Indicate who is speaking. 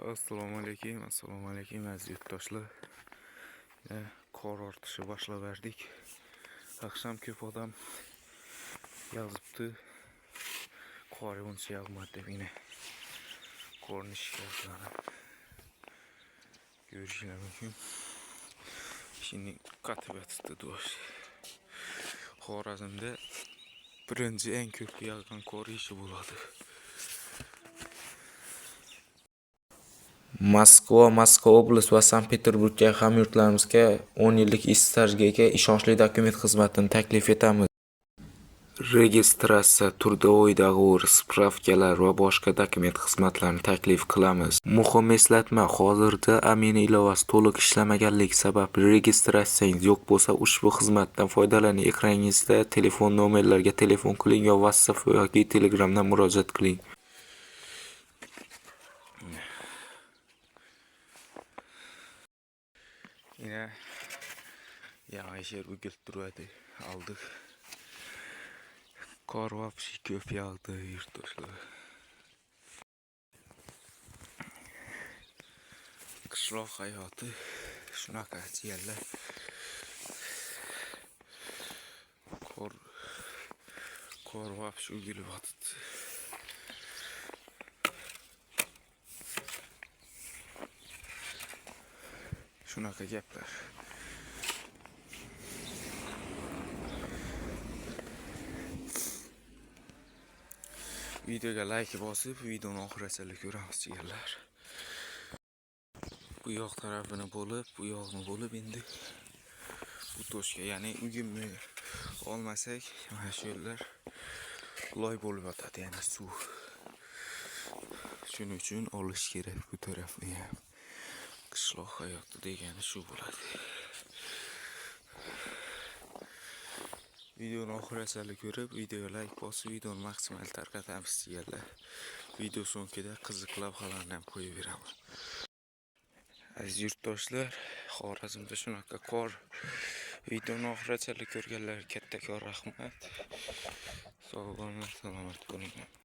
Speaker 1: Assalomu alaykum, assalomu alaykum aziz yurtdoshlar. Yine qor ortishi boshlab verdik. Akşam ko'p odam yozibdi. Qor uncha yog'madi deb yine qorni shikastlanib ko'rishinglar mumkin. Şimdi qatib yotibdi do'st. Xorazmda birinchi eng ko'p yog'gan qor ishi bo'ladi.
Speaker 2: Moskva, Moskva oblast va Sankt-Peterburgdagi hamyurtlarimizga 10 yillik ish stajiga ega ishonchli dokument xizmatini taklif etamiz. Registratsiya, трудовой договор, spravkalar va boshqa dokument xizmatlarini taklif qilamiz. Muhim eslatma: hozirda Amina ilovasi to'liq ishlamaganligi sababli registratsiyangiz yo'q bo'lsa, ushbu xizmatdan foydalaning. Ekraningizda telefon nomerlariga telefon qiling yo WhatsApp yoki Telegramdan murojaat qiling.
Speaker 1: Yine yangi yer o'gilib turadi. Oldik. Qor вообще ko'p yog'di yurtdoshlar. Qishloq hayoti shunaqa jiyanlar. Qor qor вообще o'gilib yotibdi. Shunaqa gaplar. Videoga like bosib, videoni oxirigacha ko'ramiz jigarlar. Bu yoq tarafini bo'lib, bu yoqni bo'lib endi bu toshga, ya'ni ugimni olmasak, mana shu yerlar loy bo'lib yotadi, ya'ni suv. Shuning uchun olish kerak bu tarafni ham. Qishloq hayoti degani shu bo'ladi. Videoni oxirigacha ko'rib, videoga like bosib, videoni maksimal tarqatamiz jigarlar. Video so'ngida qiziq lavhalarni ham qo'yib beraman. Aziz yurtdoshlar, Xorazmda shunaqa qor. Videoni oxirigacha ko'rganlarga kattakon rahmat. Sog' bo'linglar, salomat bo'linglar.